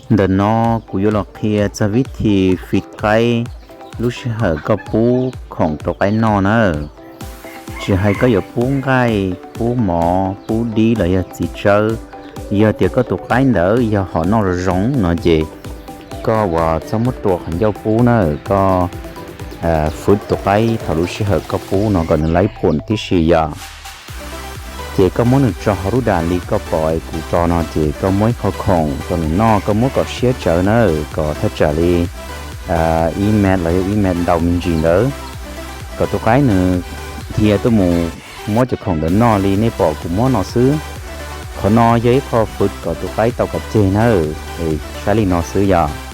Ntawm no kuv yuav los qhia txog vib thi fij qaib lub sij hawm koj pub khoom rau qaib noj nawb. Tsis hais koj yuav pub nqaij, pub mov, pub dib los yog txiv tsawb, yog tias koj tus qaib ntawd yog hom noj zoo zoo no ces koj ua txhob muab rua qhov ncauj pub na, koj fwv tus qaib thaum lub sij hawm koj pub no kom nws laib phum tib si yom. Ces koj muab nws tso hauv lub das li koj pom kuv tso no ces koj muab ib qho khoom rau nws noj, koj muab kom siab tsawv na, kom thaj tsam li ib mev los yog ib mev ntau me ntsis ntawd, kom tus qaib nws dhia tuaj mus muab cov khoom ntawd noj li nej pom kuv muab no xwb. Qhov no yog ib qho fwv kom tus qaib tau kom ceg na, saib li no xwb yom.